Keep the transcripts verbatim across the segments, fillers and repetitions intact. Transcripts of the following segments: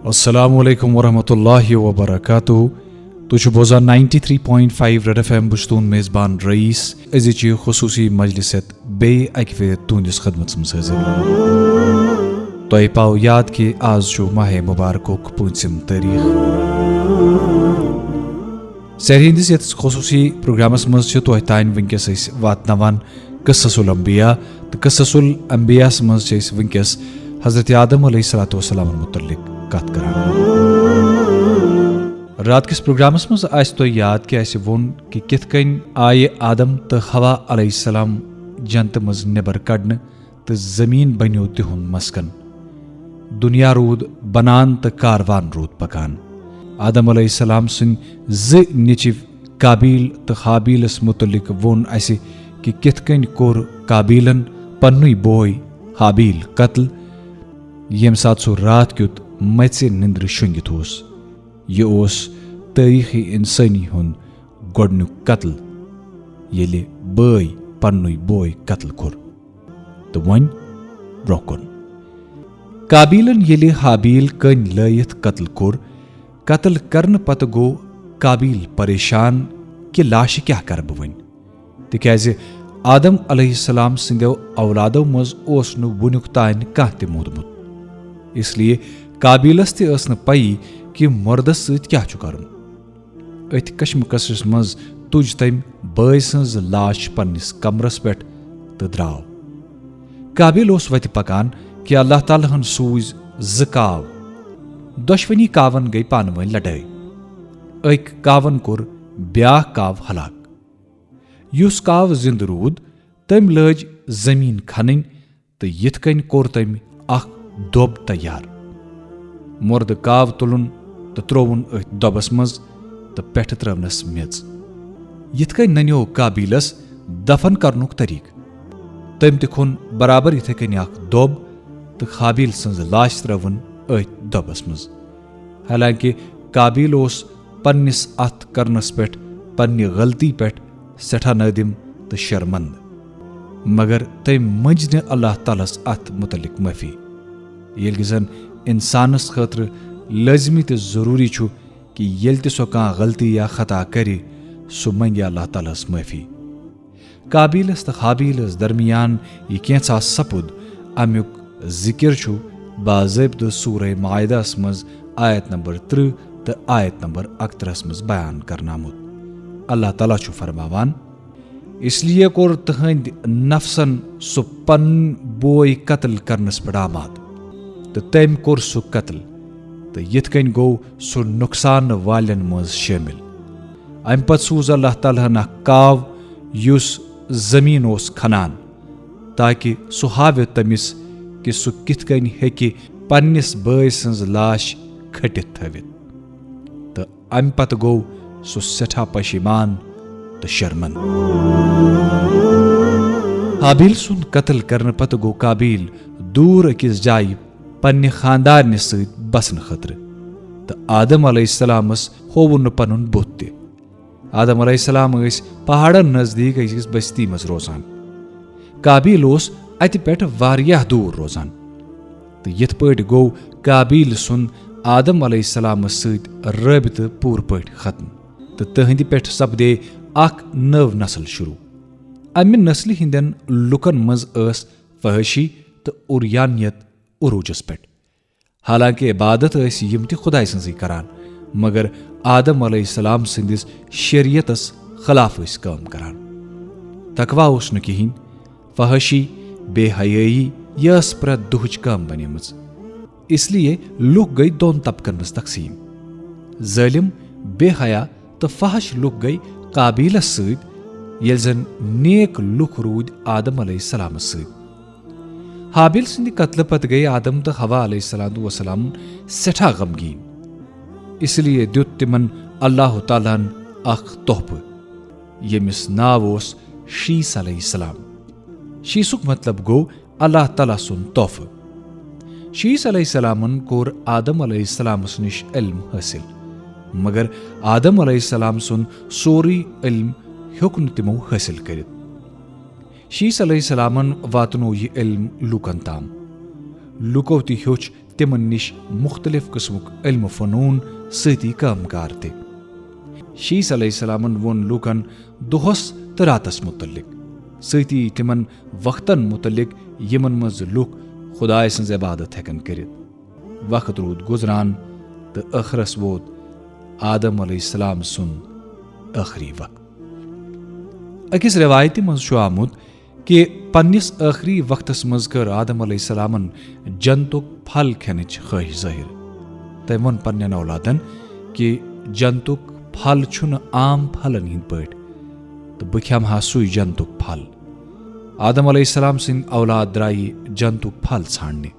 السلام علیکم ورحمۃ اللہ وبرکاتہ۔ تُہۍ چھِو بوزان ninety three point five red F M. بہٕ چھُس تُہُنٛد میزبان رئیس۔ أزِچہِ خصوٗصی مجلس ہیٚتھ بیٚیہِ اَکہِ پھِرِ تُہٕنٛدِس خدمتس منٛز حٲضِر۔ تۄہہِ پاوٕ یاد کہِ آز چھُ ماہِ مبارکُک پوٗنٛژِم تٲریٖخ۔ سحری ہٕنٛدِس یَتھ خصوٗصی پروگرامس منٛز چھِ تۄہہِ تام وٕنکیٚس أسۍ واتناوان قصص الانبیاء، تہٕ قصص الانبیاءس منٛز چھِ أسۍ وٕنکیٚس حضرت آدم علیہ الصلوۃ والسلامن متعلق کتھ کران۔ راتکِس پروگرامس منٛز آسہِ تۄہہِ یاد کہِ اَسہِ ووٚن کہِ کِتھ کٔنۍ آیہِ آدم تہٕ حوا علیہ السلام جنتہٕ منٛز نٮ۪بر کڑنہٕ تہٕ زٔمیٖن بنیو تِہُنٛد مسکن۔ دُنیا روٗد بنان تہٕ کاروان روٗد پکان۔ آدم علیہ السلام سٕنٛدۍ زٕ نیٚچِوۍ قابیل تہٕ ہابیلس مُتعلق ووٚن اَسہِ کہِ کِتھ کٔنۍ کوٚر قابیلن پننُے بوے ہابیل قتل، ییٚمہِ ساتہٕ سُہ راتھ کیُت مژِ نِندرِ شۄنگِتھ اوس۔ یہِ اوس تٲریخ انسٲنی ہُنٛد گۄڈنیُک قتل، ییٚلہِ بٲے پننُے بوے قتل کوٚر۔ تہٕ وۄنۍ برونٛہہ کُن۔ قابیلن ییٚلہِ ہابیل کٔنۍ لٲیِتھ قتل کوٚر، قتل کرنہٕ پتہٕ گوٚو قابیل پریشان کہِ لاشہِ کیٛاہ کرٕ بہٕ وۄنۍ؟ تِکیٛازِ آدم علیہ السلام سٕنٛدیو اولادو منٛز اوس نہٕ وُنیُک تام کانٛہہ تہِ موٗدمُت۔ اس لیے قابیلس تہِ ٲس نہٕ پیی کہِ مردس سۭتۍ کیٛاہ چھُ کرُن۔ أتھۍ کشمکشس منٛز تُج تٔمۍ بٲے سٕنٛز لاش پننِس کمرس پٮ۪ٹھ تہٕ درٛاو۔ قابیل اوس وتہِ پکان کہِ اللہ تعالیٰ ہن سوٗزۍ زٕ کاو۔ دۄشوٕنی کاون گٔیہِ پانہٕ وٲنۍ لڑٲے۔ أکۍ کاون کوٚر بیٛاکھ کاو ہلاک۔ یُس کاو زِندٕ روٗد، تٔمۍ لٲج زٔمیٖن کھنٕنۍ تہٕ یِتھ کٔنۍ کوٚر تٔمۍ اکھ دۄب تیار۔ مُردٕ کاو تُلُن تہٕ ترووُن أتھۍ دۄبس منٛز تہٕ پٮ۪ٹھٕ ترٲونس میٚژ۔ یِتھ کٔنۍ ننیو قابیلس دفن کرنُک طریقہٕ۔ تٔمۍ تہِ کھوٚن برابر یِتھے کٔنۍ اکھ دۄب تہٕ ہابیل سٕنٛز لاش ترٲوٕن أتھۍ دۄبس منٛز۔ حالانکہ قابیل اوس پننِس اتھ کرنس پٮ۪ٹھ، پننہِ غلطی پٮ۪ٹھ سٮ۪ٹھاہ نٲدِم تہٕ شرمندٕ، مگر تٔمۍ مٔنٛج نہٕ اللہ تعالیٰ ہس اتھ متعلق معٲفی۔ ییٚلہِ زن انسانس خٲطرٕ لٲزمی تہٕ ضروٗری چھُ کہِ ییٚلہِ تہِ سۄ کانٛہہ غلطی یا خطا کرِ، سُہ منگہِ اللہ تعالیٰ ہس معٲفی۔ قابیلس تہٕ ہابیلس درمیان یہِ کینٛژھا سپُد، امیُک ذکر چھُ باضٲبطہٕ سورہ مائدہس منٛز آیت نمبر ترٕہ تہٕ آیت نمبر اکترٕہس منٛز بیان کرنہٕ آمُت۔ اللہ تعالیٰ چھُ فرماوان، اس لیے کوٚر تٕہنٛدۍ نفسن سُہ پنُن بوے قتل کرنس پٮ۪ٹھ آمادٕ، تہٕ تٔمۍ کوٚر سُہ قتل، تہٕ یِتھ کٔنۍ گوٚو سُہ نۄقصان والٮ۪ن منٛز شٲمِل۔ امہِ پتہٕ سوٗز اللہ تعالیٰ ہن اکھ کاو، یُس زٔمیٖن اوس کھنان، تاکہِ سُہ ہاوِ تٔمِس کہِ سُہ کِتھ کٔنۍ ہیٚکہِ پننِس بٲے سٕنٛز لاش کھٔٹِتھ تھٲوِتھ۔ تہٕ امہِ پتہٕ گوٚو سُہ سٮ۪ٹھاہ پشیمان تہٕ شرمندٕ۔ ہابیل سُنٛد قتل کرنہٕ پتہٕ گوٚو قابیل دوٗر أکِس جایہِ پننہِ خاندارنہِ سۭتۍ بسنہٕ خٲطرٕ، تہٕ آدم علیہ السلامس ہووُن نہٕ پنُن بُتھ تہِ۔ آدم علیہ السلام ٲسۍ پہاڑن نزدیٖک أکِس بستی منٛز روزان۔ قابیل اوس اتہِ پٮ۪ٹھ واریاہ دوٗر روزان، تہٕ یِتھ پٲٹھۍ گوٚو قابیل سُنٛد آدم علیہ السلامس سۭتۍ رٲبطہٕ پوٗرٕ پٲٹھۍ ختم، تہٕ تہنٛدِ پٮ۪ٹھ سپدے اکھ نٔو نسل شروع۔ امہِ نسلہِ ہٕنٛدٮ۪ن لوٗکن منٛز ٲس فحٲشی تہٕ عریانیت عروجس پٮ۪ٹھ۔ حالانکہ عبادت ٲسۍ یِم تہِ خدایہِ سٕنٛزٕے کران، مگر آدم علیہ السلام سٕنٛدِس شریعتس خلاف ٲسۍ کٲم کران۔ تقوی اوس نہٕ کِہینۍ، فحٲشی، بے حیٲیی، یہِ ٲس پرٛٮ۪تھ دۄہٕچ کٲم بنیمٕژ۔ اس لیے لوٗکھ گٔیہِ دۄن طبقن منٛز تقسیٖم۔ ظٲلم، بے حیا تہٕ فحش لوٗکھ گٔیہِ قابیلس سۭتۍ، ییٚلہِ زن نیک لوٗکھ روٗدۍ آدم علیہ السلامس سۭتۍ۔ ہابیل سٕنٛدِ قتلہٕ پتہٕ گٔیہِ آدم تہٕ حوا علیہ الصلوۃ والسلام سٮ۪ٹھاہ غمگیٖن۔ اس لیے دیُت تِمن اللہ تعالیٰ ہن اکھ تحفہٕ، ییٚمِس ناو اوس شیٖس علیہ السلام۔ شیٖسُک مطلب گوٚو اللہ تعالیٰ سُنٛد تحفہٕ۔ شیٖس علیہ السلامن کوٚر آدم علیہ السلامس نِش علم حٲصِل، مگر آدم علیہ السلام سُنٛد سورُے علم ہیوٚک نہٕ تِمو حٲصِل کٔرِتھ۔ شیس علیہ السلامن واتنوو یہِ علم لوٗکن تام۔ لوٗکو تہِ ہیوٚچھ تِمن نِش مُختٔلِف قٕسمُک علم فنوٗن سۭتی کٲم کار تہِ۔ شیس علیہ السلامن ووٚن لوٗکن دۄہس تہٕ راتس مُتعلق، سۭتی تِمن وقتن مُتعلق یِمن منٛز لوٗکھ خۄداے سٕنٛز عبادت ہٮ۪کن کٔرِتھ۔ وقت روٗد گُزران تہٕ ٲخرس ووت آدم علیہ السلام سُنٛد ٲخری وقت۔ أکِس رٮ۪وایتہِ منٛز چھُ آمُت کہِ پننِس ٲخری وقتس منٛز کٔر آدم علیہ السلامن جنتُک پھل کھٮ۪نٕچ خٲہِش ظٲہِر۔ تٔمۍ ووٚن پننٮ۪ن اولادن کہِ جنتُک پھل چھُنہٕ عام پھلن ہٕنٛدۍ پٲٹھۍ، تہٕ بہٕ کھٮ۪مہٕ ہا سُے جنتُک پھل۔ آدم علیہ السلام سٕنٛدۍ اولاد درٛایہِ جنتُک پھل ژھانٛڈنہِ۔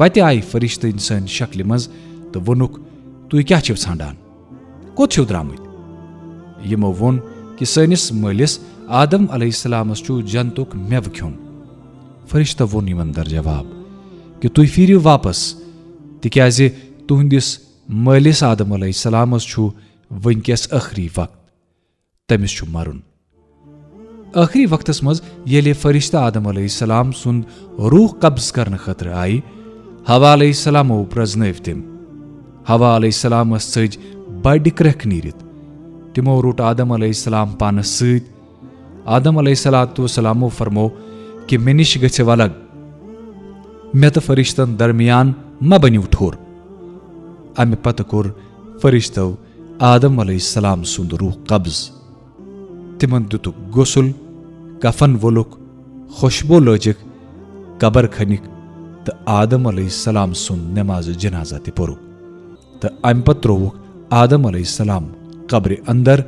وتہِ آیہِ فرشتہٕ انسٲنۍ شکلہِ منٛز تہٕ ووٚنُکھ، "تُہۍ کیٛاہ چھِو ژھانٛڈان؟ کوٚت چھِو درٛامٕتۍ؟" یِمو ووٚن کہِ سٲنِس مٲلِس آدم علیہ السلامس چھُ جنتُک مٮ۪وٕ کھیوٚن۔ فرشتو ووٚن یِمن در جواب کہِ تُہۍ پھیٖرِو واپس، تِکیازِ تُہنٛدِس مٲلِس آدم علیہ السلامس چھُ وٕنکیٚس ٲخری وقت۔ تٔمِس چھُ مرُن۔ ٲخری وقتس منٛز ییٚلہِ فرشتہٕ آدم علیہ السلام سُنٛد روح قبض کرنہٕ خٲطرٕ آیہِ، حوا علیہ السلامو پرزنٲوۍ تِم۔ حوا علیہ السلامس ژٔج بڑِ کرٛکھ نیٖرِتھ۔ تِمو روٚٹ آدم علیہ السلام پانس سۭتۍ۔ آدم علیہ الصلوۃ والسلامو فرمو کہِ مےٚ نِش گژھِ ولگ، مےٚ تہٕ فرشتن درمیان مہ بٔنِو ٹھوٚر۔ امہِ پتہٕ کوٚر فرشتو آدم علیہ السلام سُنٛد روح قبض۔ تِمن دِتُکھ غسل، کفن وولُکھ، خوشبو لٲجِکھ، قبر کھٔنِکھ تہٕ آدم علیہ السلام سُنٛد نماز جنازہ تہِ پوٚرُکھ۔ تہٕ امہِ پتہٕ ترووُکھ آدم علیہ السلام قبرِ اندر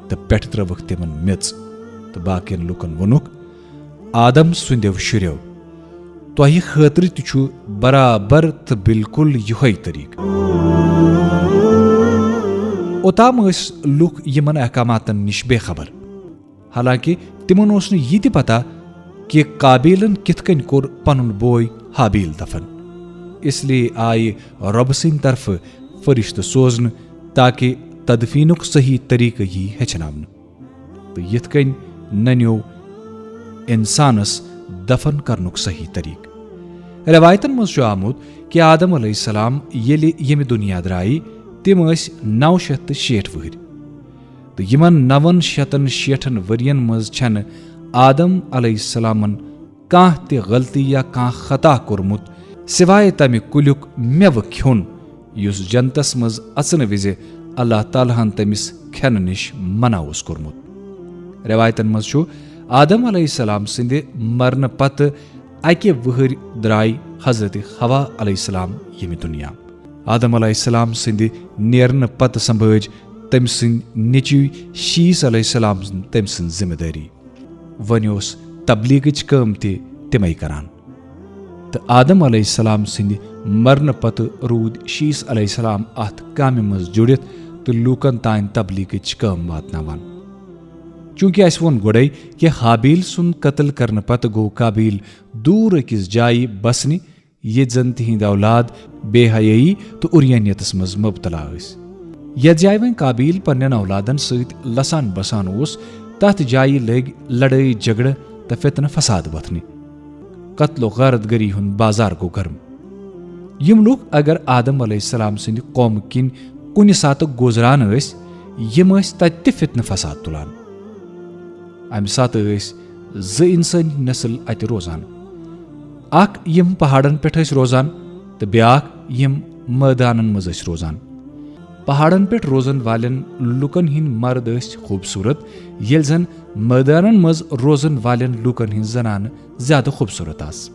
تہٕ پٮ۪ٹھٕ ترٲوٕکھ تِمن میژ۔ تہٕ باقین لوٗکن ووٚنُکھ، "آدم سٕنٛدیو شُرٮ۪و، تۄہہِ خٲطرٕ تہِ چھُ برابر تہٕ بالکل یِہوٚے طریٖقہٕ۔" اوتام ٲسۍ لوٗکھ یِمن احکاماتن نِش بے خبر، حالانکہ تِمن اوس نہٕ یہِ تہِ پتہ کہِ قابیلن کِتھ کٔنۍ کوٚر پنُن بوے ہابیل دفن۔ اس لیے آیہِ رۄبہٕ سٕنٛدِ طرفہٕ فرشتہٕ سوزنہٕ تاکہ تدفینُک صحیح طریقہٕ یی ہیٚچھناونہٕ۔ تہٕ یِتھ کٔنۍ ننیو انسانس دفن کرنُک صحیح طریقہٕ۔ رٮ۪وایتن منٛز چھُ آمُت کہِ آدم علیہ السلام ییٚلہِ ییٚمہِ دُنیا درٛایہِ، تِم ٲسۍ نو شیٚتھ تہٕ شیٹھ وٕہٕرۍ۔ تہٕ یِمن نون شیٚتن شیٹھن ؤرین منٛز چھنہٕ آدم علیہ السلامن کانٛہہ تہِ غلطی یا کانٛہہ خطا کوٚرمُت، سوائے تمہِ کُلیُک مٮ۪وٕ کھیوٚن، یُس جنتس منٛز اژنہٕ وِزِ اللہ تعالیٰ ہن تٔمِس کھٮ۪نہٕ نِش منع اوس کوٚرمُت۔ رٮ۪وایتن منٛز چھُ آدم علیہ السلام سٕنٛدِ مرنہٕ پتہٕ اکہِ وٕہٕرۍ درٛاے حضرت حوا علیہ السلام ییٚمہِ دُنیا۔ آدم علیہ السلام سٕنٛدِ نیرنہٕ پتہٕ سنبھٲج تٔمۍ سٕنٛدۍ نیٚچوۍ شیٖس علیہ السلام تٔمۍ سٕنٛز ذمہٕ دٲری۔ وۄنۍ اوس تبلیغٕچ کٲم تہِ تِمے کران۔ تہٕ آدم علیہ السلام سٕنٛدِ مرنہٕ پتہٕ روٗدۍ شیٖس علیہ السلام اتھ کامہِ منٛز جُڑِتھ تہٕ لوٗکن تام تبلیغٕچ کٲم واتناوان۔ چونکہ اسہِ ووٚن گۄڈے کہِ ہابیل سُنٛد قتل کرنہٕ پتہٕ گوٚو قابیل دوٗر أکِس جایہِ بسنہِ، ییٚتہِ زن تِہنٛدۍ اولاد بے حیٲیی تہٕ عریانیتس منٛز مبتلا ٲسۍ۔ یتھ جایہِ وۄنۍ قابیل پننٮ۪ن اولادن سۭتۍ لسان بسان اوس، تتھ جایہِ لٔگۍ لڑٲے جھگڑٕ تہٕ فتنہٕ فساد وتھنہِ۔ قتل و غارت گری ہُنٛد بازار گوٚو گرم۔ یِم لوٗکھ اگر آدم علیہ السلام سٕنٛدِ قومہٕ کِنۍ کُنہِ ساتہٕ گُزران ٲسۍ، یِم ٲسۍ تتہِ تہِ فتنہٕ فساد تُلان۔ امہِ ساتہٕ ٲسۍ زٕ انسٲنی نسل اتہِ روزان۔ اکھ یِم پہاڑن پٮ۪ٹھ ٲسۍ روزان تہٕ بیاکھ یِم مٲدانن منٛز ٲسۍ روزان۔ پہاڑن پٮ۪ٹھ روزن والٮ۪ن لوٗکن ہٕنٛدۍ مرد ٲسۍ خوٗبصوٗرت، ییٚلہِ زن مٲدانن منٛز روزن والٮ۪ن لوٗکن ہٕنٛز زنانہٕ زیادٕ خوٗبصوٗرت آسہٕ۔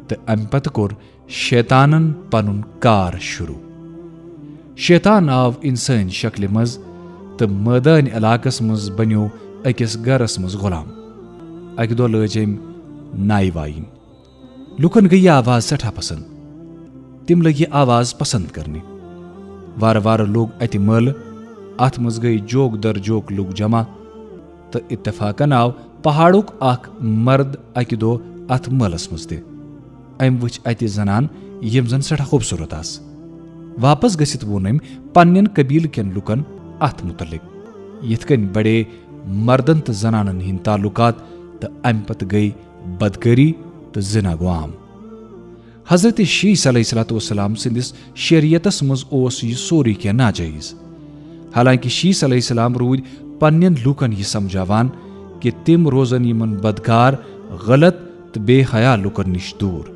تہٕ امہِ پتہٕ کوٚر شیطانن پنُن کار شروع۔ شیطان آو انسٲنۍ شکلہِ منٛز تہٕ مٲدٲنۍ علاقس منٛز بنیو أکِس گرس منٛز غلام۔ اکہِ دۄہ لٲج أمۍ نایہِ وایِنۍ۔ لوٗکن گٔیہِ یہِ آواز سٮ۪ٹھاہ پسند۔ تِم لٔگۍ یہِ آواز پسند کرنہِ۔ وارٕ وارٕ لوٚگ اتہِ مٲلہٕ۔ اتھ منٛز گٔیہِ جوک در جوک لوٗکھ جمع۔ تہٕ اتفاقن آو پہاڑُک اکھ مرد اکہِ دۄہ اتھ مٲلس منٛز تہِ۔ أمۍ وٕچھ اتہِ زنان، یِم زن سٮ۪ٹھاہ خوٗبصوٗرت آسہٕ۔ واپس گٔژھِتھ ووٚن أمۍ پننٮ۪ن قبیلہٕ کٮ۪ن لوٗکن اتھ مُتعلق۔ یِتھ کٔنۍ بڑے مردن تہٕ زنانن ہٕنٛدۍ تعلقات تہٕ امہِ پتہٕ گٔے بدکٲری تہٕ زنا گو عام۔ حضرت شیس علیہ الصلوۃ والسلام سٕنٛدِس شریعتس منٛز اوس یہِ سورُے کینٛہہ ناجٲیز۔ حالانکہ شیس علیہ السلام روٗدۍ پننٮ۪ن لوٗکن یہِ سمجھاوان کہِ تِم روزن یِمن بدکار، غلط تہٕ بے حیا لوٗکن نِش دوٗر،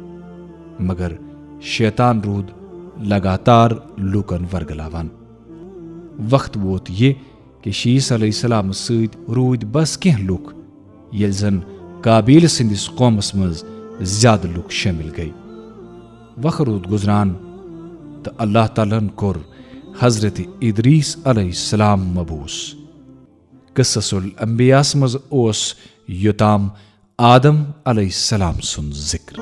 مگر شیطان روٗد لگاتار لوٗکن ورگلاوان۔ وقت ووت یہِ کہِ شیس علیہ السلام سۭتۍ روٗدۍ بس کینٛہہ لوٗکھ، ییٚلہِ زن قابیل سٕنٛدِس قومس منٛز زیادٕ لوٗکھ شٲمِل گٔے۔ وقت روٗد گُزران تہٕ اللہ تعالیٰ ہن کوٚر حضرت ادریس علیہ السلام مبعوث۔ قصص الانبیاءس منٛز اوس یوتام آدم علیہ السلام سُنٛد ذکر۔